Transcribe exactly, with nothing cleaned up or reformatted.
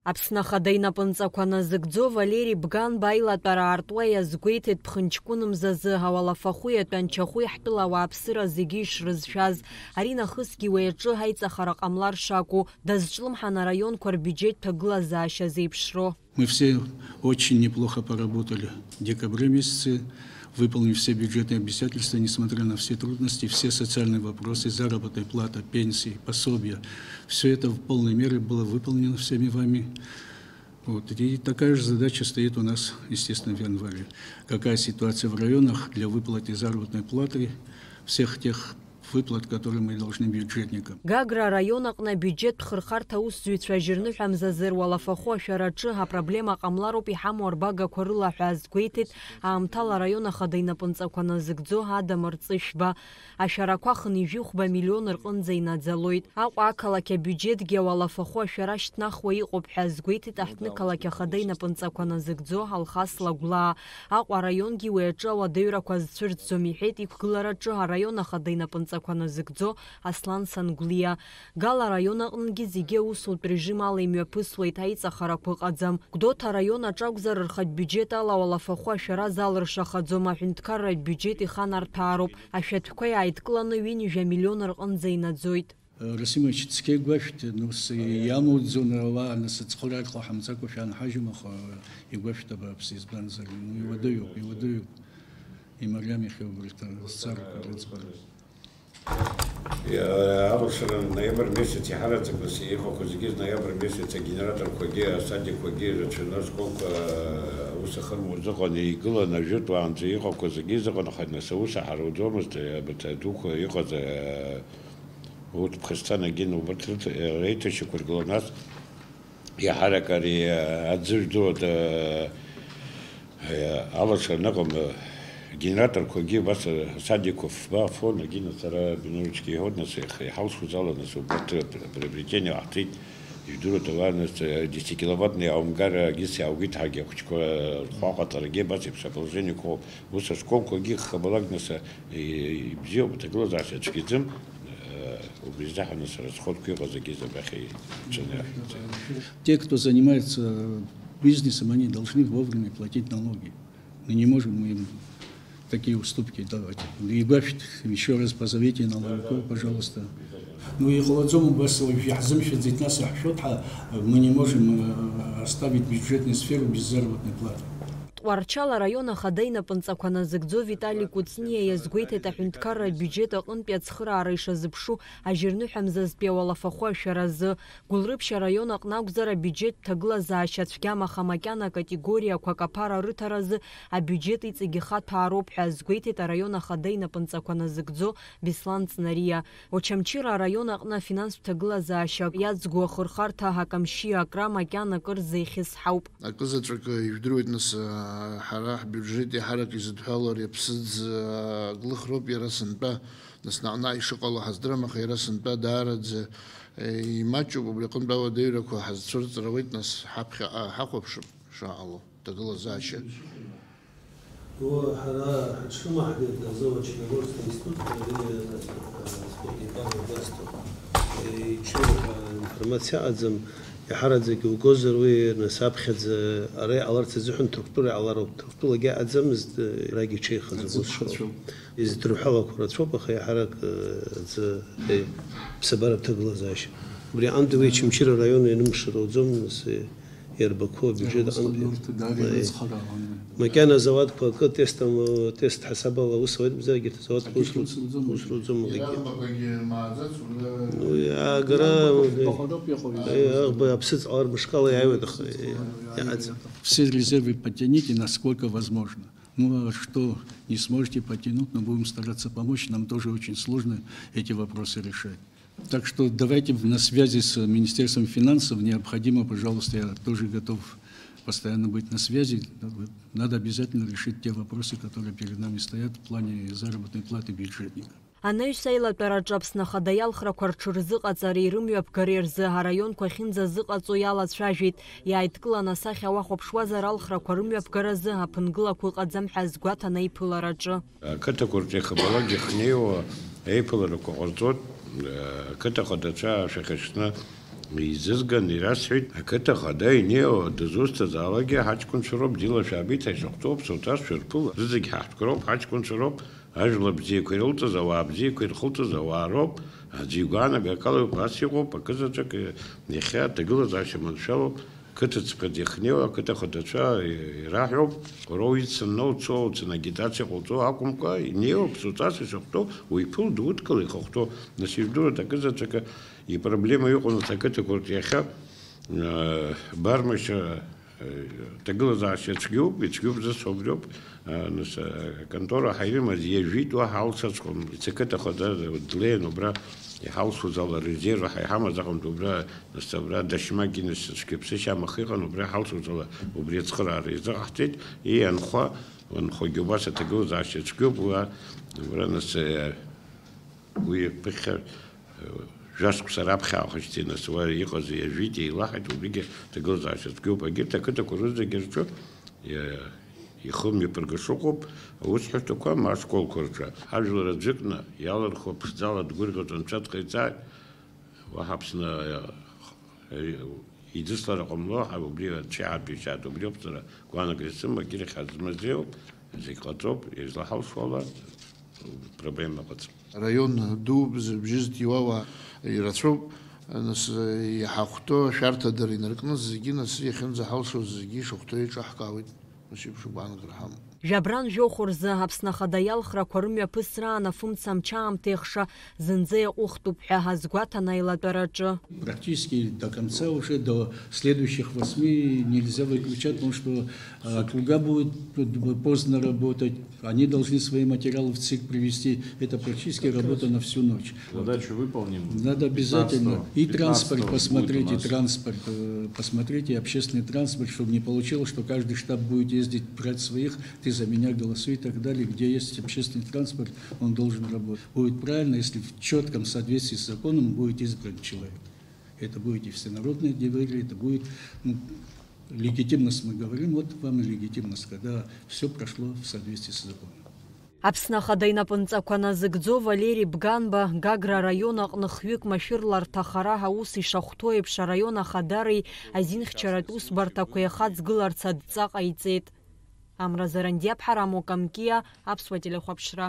Аԥсны Ахада инапынҵақәа назыгӡо Валери Бганба аилатәара аартуа иазгәеиҭеит, ԥхынҷкәын мзазы ауалафахәи атәанчахәи ҳтәыла ауааԥсыра зегьы ишрызшәаз, аринахысгьы уи аҿы аиҵахара ҟамлар шакәу, дазҿлымҳан араионқәа рбиуџьет ҭагылазаашьа зеиԥшроу. Мы все очень неплохо поработали в декабре месяце, выполнив все бюджетные обязательства, несмотря на все трудности, все социальные вопросы, заработная плата, пенсии, пособия. Все это в полной мере было выполнено всеми вами. Вот. И такая же задача стоит у нас, естественно, в январе. Какая ситуация в районах для выплаты заработной платы, всех тех выплат, которые мы должны бюджетникам. Гагра араион аҟны абиуџьеттә хырхарҭа аусзуҩцәа ажьырныҳәа мзазы руалафахәы ашәараҿы апроблема ҟамлароуп иҳамоу арбагақәа рыла ҳәа азгәеиҭеит аамҭала араион ахада инапынҵақәа назыгӡо Адам Рҵышәба. Ашәарақәа хынҩажәи хәба миллион рҟынӡа инаӡалоит. Аҟәа ақалақь абиуџьетгьы ауалафахәы ашәара шьҭнахуа иҟоуп ҳәа азгәеиҭеит аҳҭнықалақь ахада инапынҵақәа назыгӡо Алхас Лагәлаа. Аҟәа араионгьы уи аҿы ауадаҩрақәа зцәырҵӡом, иҳәеит иқәгылараҿы араион ахада инапынҵақәа назыгӡо Аслан Сангәлиа. Гала араион аҟынгьы зегьы аусутә режим ала имҩаԥысуеит, аиҵахарақәа ыҟаӡам. Гәдоуҭа араион аҿы акәзар, рхатә биуџьет ала ауалафахәы ашәара залыршахаӡом, аҳәынҭқарратә биуџьет иханарҭәаароуп. Ашәатәқәа иааидкыланы ҩынҩажәа миллион рҟынӡа инаӡоит. Расимович, цқьа игәашәҭ, нас иамоуӡо ауаа, нас ацхыраара ҟаҳамҵакәа шәаанҳажьуам, аха игәашәҭ абааԥсы, избанзар, ну, иуадаҩуп, иуадаҩуп. Имариам иахьа убарҭ азҵаарақәа рыӡбара. Иа-, алашара ноиабр месяц иҳараӡак, нас иҟақәа зегьы ноиабр месяц агенераторқәагьы, асадикқәагьы рацәаны ашколқәа аус ахырмоз ыҟан, игылан ажәытәаанӡа иҟақәа зегьы зыҟан, аха нас аус аҳаруӡомызт, абарҭ адуқәа иҟаз, а, Урҭ Ԥхасҭанагьы убарҭ рыҭ-, реиҭашьақәыргылан, нас иаҳарак ари, а, аӡыжә ду, а, а, алашара аныҟам, а, генераторқәагьы убас, а, садиқәа фба фон, агьина сара Биновичгьы иҳәон, нас иаха-, иҳалшоз ала, нас убарҭ пр-, приобретение ҟаҳҵеит, ижәдыруеит, ауаа, нас, а, десятикиловаттный аумгар, а, гьыс иааугеит, ҳаргьы ахәыҷқәа, а, рхәы аҟаҵарагьы абас еиԥш аположениеқәа ыҟоуп. Ус ашколқәагьы хабалак, нас, а, И-, ибзиоуп, аҭагылазаашьа цәгьаӡам, э, убри изы ҳәа нас расходқәа иҟаз агьызы абахьа ицәаны иаҳҵеит. Те, кто занимается бизнесом, они должны вовремя платить налоги. Мы не можем им такие уступки давать. Игашт, еще раз позовите налоговиков, пожалуйста. Ну, иҟалаӡом убас, уажә иаҳзымшәаӡеит, нас иаҳшәоит, ҳа, мы не можем, э, оставить бюджетную сферу без заработной платы. Тҟәарчал араион ахада инапынҵақәа назыгӡо Витали Кәыҵниа иазгәеиҭеит аҳәынҭқарра абиуџьет аҟынтәи ацхыраара ишазыԥшу ажьырныҳәамзазтәи ауалафахәы ашәаразы. Гәылрыԥшь араион аҟны акәзар, абиуџьет ҭагылазаашьа цәгьам, аха макьана акатегориақәак аԥара рыҭаразы абиуџьет иҵегь ихаҭәаароуп ҳәа азгәеиҭеит араион ахада инапынҵақәа назыгӡо Беслан Ҵнариа. Очамчыра араион аҟны афинанстә ҭагылазаашьа иаӡгоу ахырхарҭа акамшьи акра макьана акырӡа ихьысҳауп. Акы заҵәык ижәдыруеит, нас, ҳара ҳбиуџьет иаҳарак изыдҳәалоу ари аԥсыӡ аглыхроуп, иара сынтәа, нас, наҟ-наҟ ишыҟало ҳаздырам, аха иара сынтәа даараӡа имаҷуп, убри аҟынтә ауадаҩрақәа ҳазцәырҵрауеит, нас, ҳаԥхьаҟа ҳахәаԥшып, шаҟало, ҭагылазаашьа. Уа, ҳара ҳаҽрымаҳгеит Азовочногорск институт, ари, э, спорт еибарбо убасҵәҟьа. Э, иҽы, э, информациа аӡам, иаҳараӡак иугозар уи, нас, аԥхьаӡа ара иҟаларц азыҳәан Ҭырқәтәыла иҟалароуп. Ҭырқәтәылагьы аӡамызт, э, арагь иҽеихаӡом, аӡы ус ԥхацәоуп. Издырҳәалақәо рацәоуп, аха иаҳарак, э, аӡы, э, ԥсабаратә ҭагылазаашьа. Убри аҟынтәи уи Очамчыра араион ианымшароуӡом, нас, э, Иарбақәоу абиуџьет аҟынтә. Макьана азауадқәа акы тест ам-, тест ҳасабала аус ауеит, мамзаргьы егьырҭ азауадқәа ус руӡом, ус руӡом. Иарбақәагьы мааӡац, уи агара, аӷба аԥсыӡ ҟалар мышкала иааиуеит, аха иҟаӡам. Все резервы подтяните, насколько возможно. Ну, а что не сможете подтянуть, но будем стараться помочь. Нам тоже очень сложно эти вопросы решать. Так что давайте в-, на связи с Министерством финансов необходимо, пожалуйста, я тоже готов постоянно быть на связи. Надо обязательно решить те вопросы, которые перед нами стоят в плане заработной платы бюджетников. Анаҩс аилатәараҿы Аԥсны Ахада иалхрақәа рҽырзыҟаҵареи рымҩаԥгареи рзы араионқәа ахьынӡазыҟаҵо иалацәажәеит. Иааидкыланы асахьа уахәаԥшуазар, алхрақәа рымҩаԥгаразы аԥынгылақәа ыҟаӡам ҳәа азгәаҭан аиԥылараҿы. Ақыҭақәа рҿы ихабалак ихнеиуа аиԥыларақәа ҟарҵоит, ақыҭа хадацәа ашәахьаҽны Изызган ирасҳәеит, ақыҭа хада инеиуа дызусҭазаалакгьы ҳаҷкәынцәа роуп, дила шәаабеит, ҳаишахәҭоуп, сауҭас шәырԥыл, рызегь ҳаҳтәқәа роуп, ҳаҷкәынцәа роуп, ажәла бзиақәа ирылҵыз, ауаа бзиақәа ирхылҵыз ауаа роуп, аӡәы игәаанагакалоуп, ас иҟоуп, акызаҵәык иахьа аҭагылазаашьа маншәалоуп, қыҭацәқәа зехнеиуа, ақыҭа хадацәа ираҳәоуп, уара уицын, уцо, уцын, агитациа ҟауҵо акәымкәа, инеиуоуп, сауҭас ишахәҭоу, уиԥыл, дудкыл, ихахәҭоу, нас ижәдыруеит, акызаҵәык Ипроблема иҟоу нас ақыҭақәа рҿы иахьа, э, бармашьа, э, ҭагылазаашьа цәгьоуп, ицәгьоуп зысҳәо убриоуп, э, нас, э, аконтора ҳаимаз иажәит, уаҳа алшаҵәҟьом, ицақыҭа хада длеин убра иҳалшоз ала резерв ҳа иҳамаз аҟынтә убра, нас абра дашьмагьы нас цәгьаԥсышьа амах иҟан, убра иҳалшоз ала убри ацхыраара изыҟаҳҵеит, и анхәа, анхәагьы убас аҭагылазаашьа цәгьоуп, уа, убра нас, э, Уи ԥыхьа, э, жәашықәса раԥхьа аахышьҭи, нас уа иҟаз иажәит, еилаҳаит, убригьы ҭагылазаашьа цәгьоуп. Егьырҭ ақыҭақәа рызегьы рҿы, э, ихымҩаԥыргаша ыҟоуп аусҳәарҭақәа, ма ашколқәа рҿы. Ҳажәлар аӡәыкны иалырхуа ԥшӡала дгәырӷьоит, анцәа дҟаиҵааит. Уаҳа Аԥсны, э, э, идыслара ҟамло, ҳа убри ацәеиҳабжьаҿы убри ауп сара гәаанагара исымоу, акгьы рахь ҳазмазеиуп, зегь ҟаҵоуп, излаҳалшо ала проблема ыҟаӡам. Араион ду зыбжьы зҭиуа уаа ирацәоуп, нас иҳахәҭоу ашәарҭа дара инаркны зегьы, нас иахьынӡаҳалшоз зегьы ишахәҭоу еиҿаҳкаауеит, ус еиԥш гәаанагара ҳамоуп. Жәабран жәохә рзы Аԥсны Ахада иалхрақәа рымҩаԥысраан афымца амчы аамҭа еихша зынӡа иаҟәыхтәуп ҳәа азгәаҭан аилатәараҿы. Практически до конца, уже до следующих восьми нельзя выключать, потому что, а, округа будут поздно работать. Они должны свои материалы в ЦИК привезти. Это практически работа на всю ночь. Задачу выполним. Надо обязательно. И транспорт посмотрите, транспорт, э, посмотрите, общественный транспорт, чтобы не получилось, что каждый штаб будет ездить, брать своих, ты за меня голосуй и так далее. Где есть общественный транспорт, он должен работать. Будет правильно, если в четком соответствии с законом будет избран человек. Это будет и всенародное доверие, это будет, ну, легитимность, мы говорим, вот вам и легитимность, когда всё прошло в соответствии с законом. Аԥсны Ахада инапынҵақәа назыгӡо Валери Бганба Гагра араион аҟны хҩык машәырларҭа ахара аус ишахәҭоу еиԥш араион ахадареи азинхьчаратә усбарҭақәеи ахаҵгыларц адҵа ҟаиҵеит. Амра Зарандиаԥҳа, Рамо Камкиа, Аԥсуа телехәаԥшра.